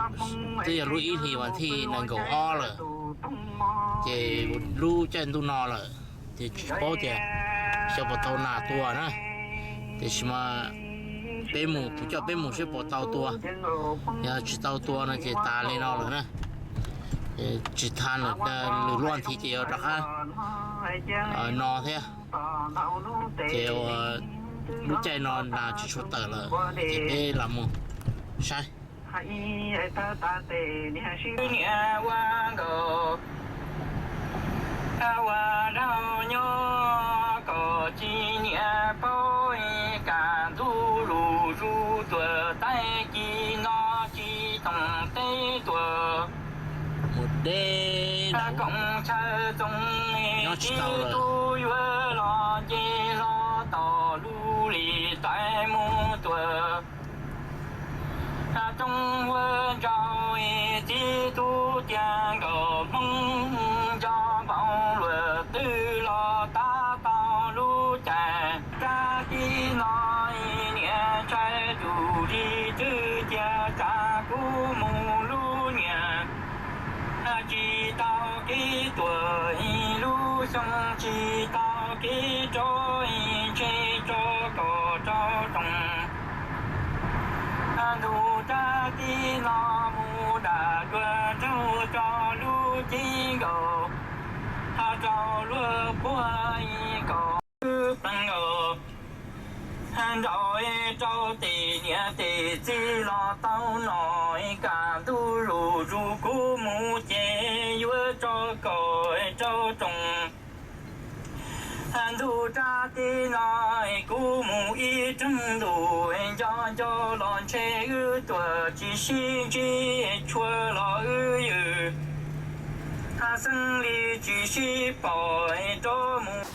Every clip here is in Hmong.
Twb yog lub ib hlis vas thib nees nkaum ob lawm, ces lub caij ntuj no lawm, ces tsis paub tias xyov puas tau nas tua na. Tiam sis mas peb mus, kuv coj peb mus seb puas tau tua. Yog tsis tau tua no ces tas li no lawm na. Tsis tas lwm lub vas thib ces yuav rov qab no thiab. Ces lub caij no nas tsis tshua tawm lawm, ces peb los mus saib. Niam ua nkaus, ua nraug nyob kom tsis nyiam paub, kam ntuj lus zus tuam tag kis no tsis toom teb tuam. Mus deb koom chaw txoos, tib tug yuav los ces los tom lub lis tais mus tuam. Rooj huab nraug tib tug tiag nkaus, Hmoob nco npaum luaj twg los tab tom lub cai. Rab tib no niam ntshai tus li twg, cia tsav kuv mus lub niam. Tsis tau kev tuam, lub xyoo tsis tau kev rov, ntshe tso kom rau roos. Ntuj rab tib no mus dam dua nraug rau lub cev nkaus, rau luag puag kom wb plees nkaus. Nraug rau tes niam tes txiv los tau no, kam ntuj lus zus kuv mus ces yuav tso kom rau roos. Ntuj rab tib no kuv mus ib rooj ntuj, nco nco los ntshe wb tuam tsis sib ntsib, tshua los wb yws xeeb li tsis sib pom rov mus.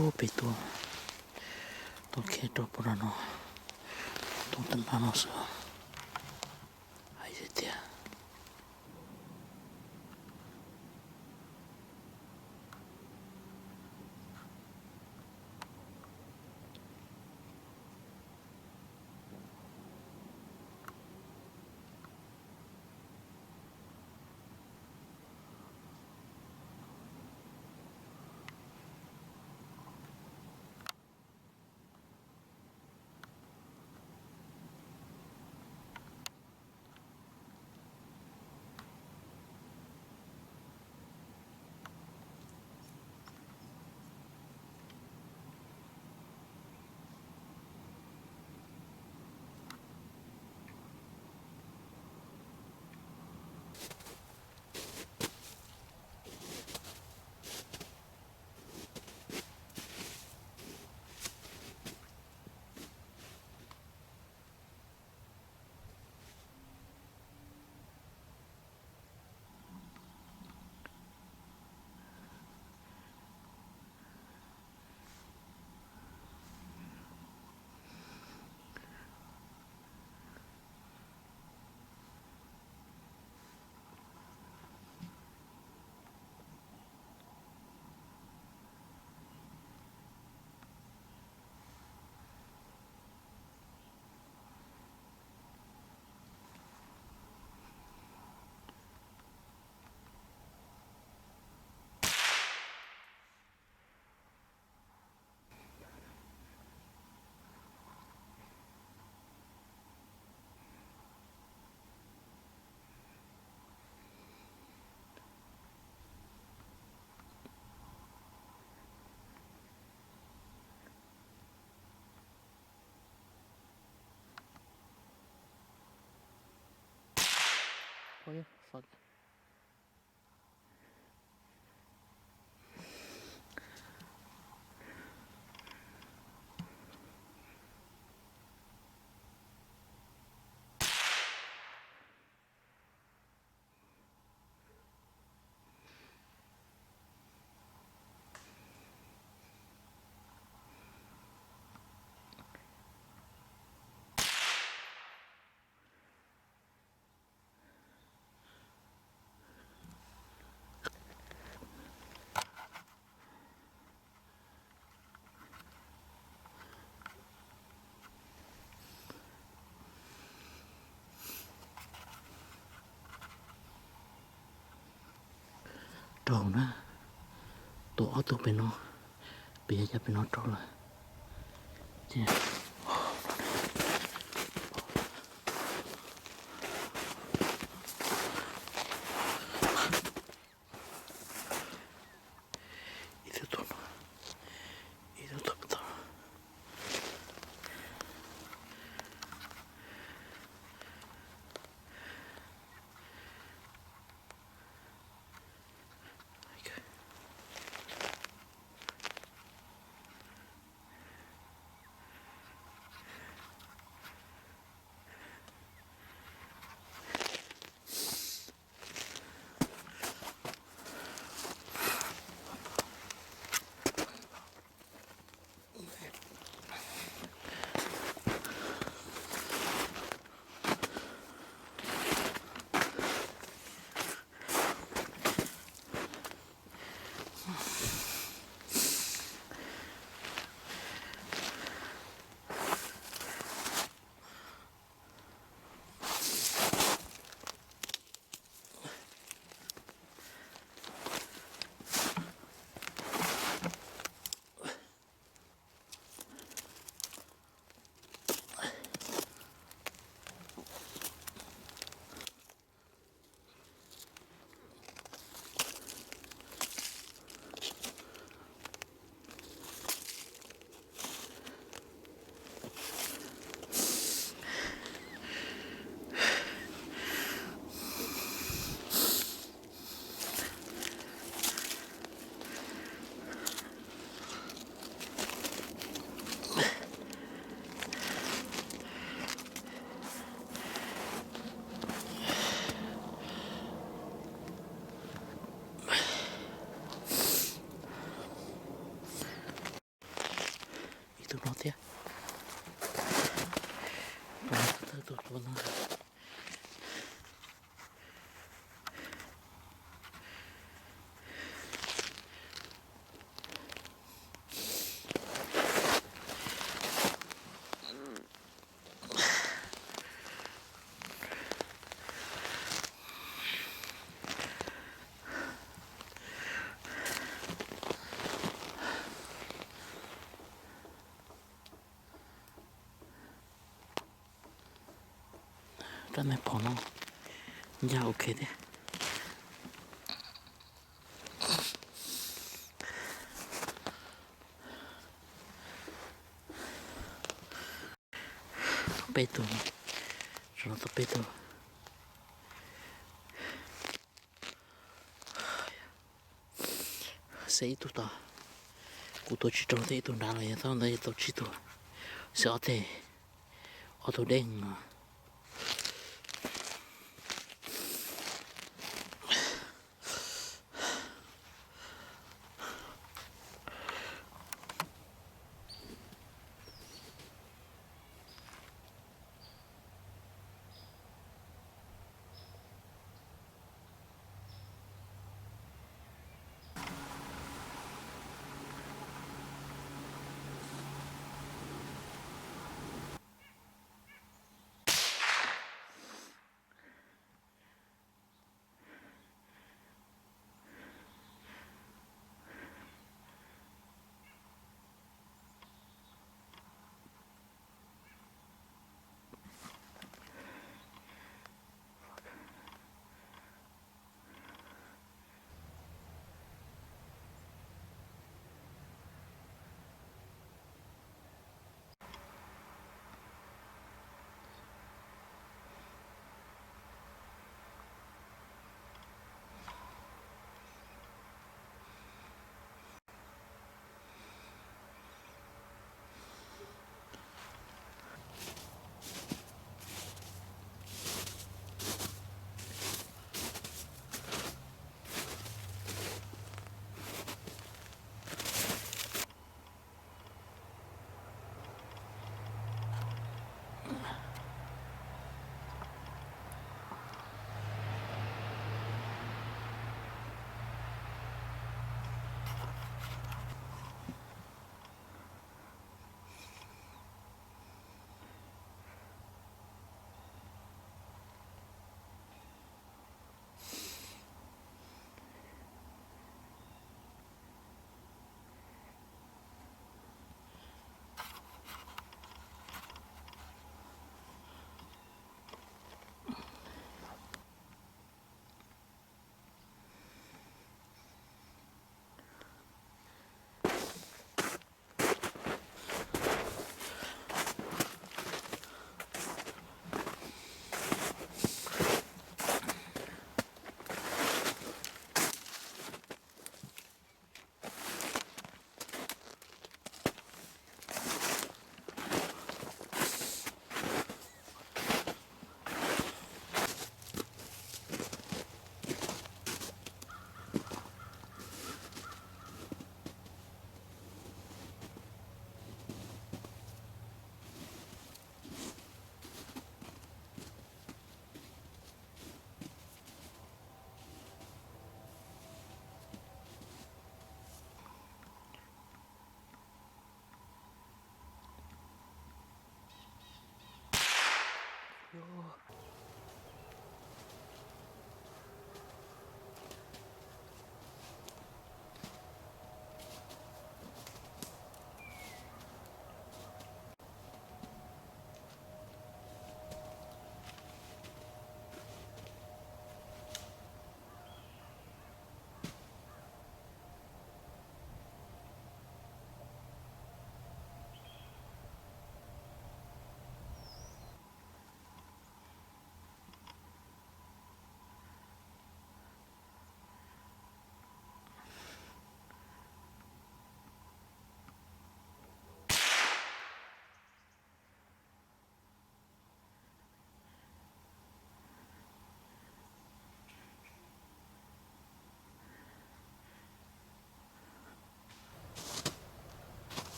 Peb tuaj, tuaj khiav rau pem no, tuaj tag nrho no xwb, hais tiag tiag. Rau na, tuaj ob tug pem no, pem yog pem no rau lawm. Ib tug tuaj no, ib tug tuaj pem tod. tus no thiab. Tus no thawj tus tua no. Rab niag phom no ncaj ok thiab. Peb tug, tsam no tau peb tug. Xeeb ib tug tod, kuv tua tsis raug thiab ib tug nrad los yog thaum ntawd tau tsib tug, xeeb ob teg, ob tug dej no.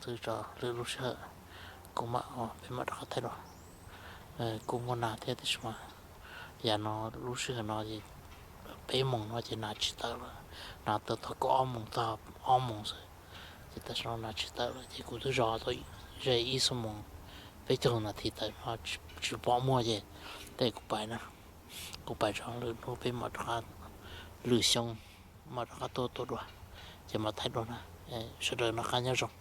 Lwm lub sij hawm kuv mam, peb mam rov qab thaij dua. Kuj muaj nas thiab tiam sis mas yav no lub sij hawm no es peb moos no ces nas tsis tawm lawm, nas tawm thaum kaum ob moos txog ob moos xwb. Ces tam sim no nas tsis tawm lawm ces kuv twb zov tau ze ib xuab moos peb caug nas this tawm no tsis pom muaj ces tej kuv pais na, kuv pais tso lwm hnub peb mam rov qab, lwm xyoo mam rov qab tuaj tua dua, ces mam thaij dua na. Sawv daws noj qab nyob zoo.